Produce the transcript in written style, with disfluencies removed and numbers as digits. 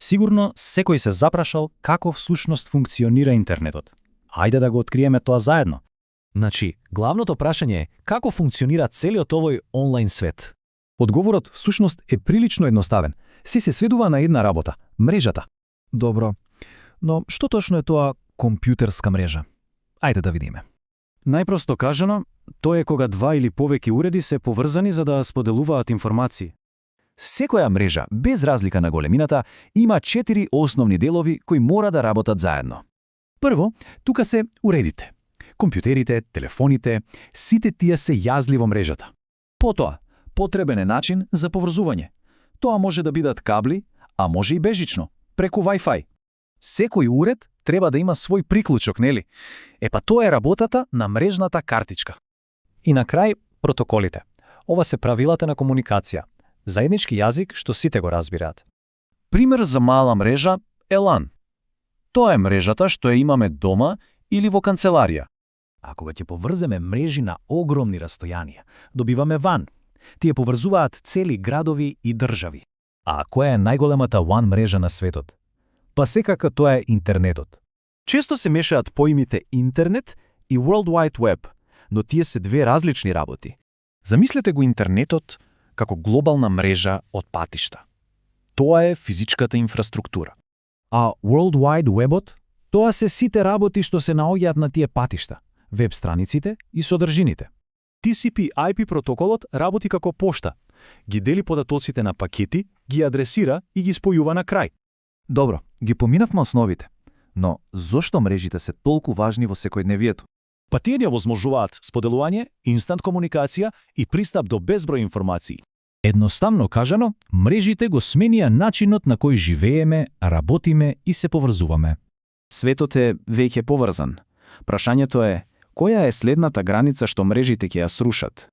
Сигурно секој се запрашал како всушност функционира интернетот. Ајде да го откриеме тоа заедно. Значи, главното прашање е како функционира целиот овој онлайн свет. Одговорот всушност е прилично едноставен. Се сведува на една работа – мрежата. Добро, но што точно е тоа компјутерска мрежа? Ајде да видиме. Најпросто кажано, тоа е кога два или повеќе уреди се поврзани за да споделуваат информации. Секоја мрежа, без разлика на големината, има 4 основни делови кои мора да работат заедно. Прво, тука се уредите. Компјутерите, телефоните, сите тие се јазли во мрежата. Потоа, потребен е начин за поврзување. Тоа може да бидат кабли, а може и бежично, преку Wi-Fi. Секој уред треба да има свој приклучок, нели? Епа тоа е работата на мрежната картичка. И на крај, протоколите. Ова се правилата на комуникација. Заеднички јазик што сите го разбираат. Пример за мала мрежа е LAN. Тоа е мрежата што ја имаме дома или во канцеларија. А кога ќе поврземе мрежи на огромни растојанија, добиваме WAN. Тие поврзуваат цели градови и држави. А која е најголемата WAN мрежа на светот? Па секако тоа е интернетот. Често се мешаат поимите интернет и World Wide Web, но тие се две различни работи. Замислете го интернетот како глобална мрежа од патишта. Тоа е физичката инфраструктура. А World Wide Web-от, тоа се сите работи што се наоѓаат на тие патишта, веб страниците и содржините. TCP/IP протоколот работи како пошта. Ги дели податоците на пакети, ги адресира и ги спојува на крај. Добро, ги поминавме основите. Но зошто мрежите се толку важни во секојдневието? Па тие ја возможуваат споделување, инстант комуникација и пристап до безброј информации. Едноставно кажано, мрежите го сменија начинот на кој живееме, работиме и се поврзуваме. Светот е веќе поврзан. Прашањето е, која е следната граница што мрежите ќе ја срушат?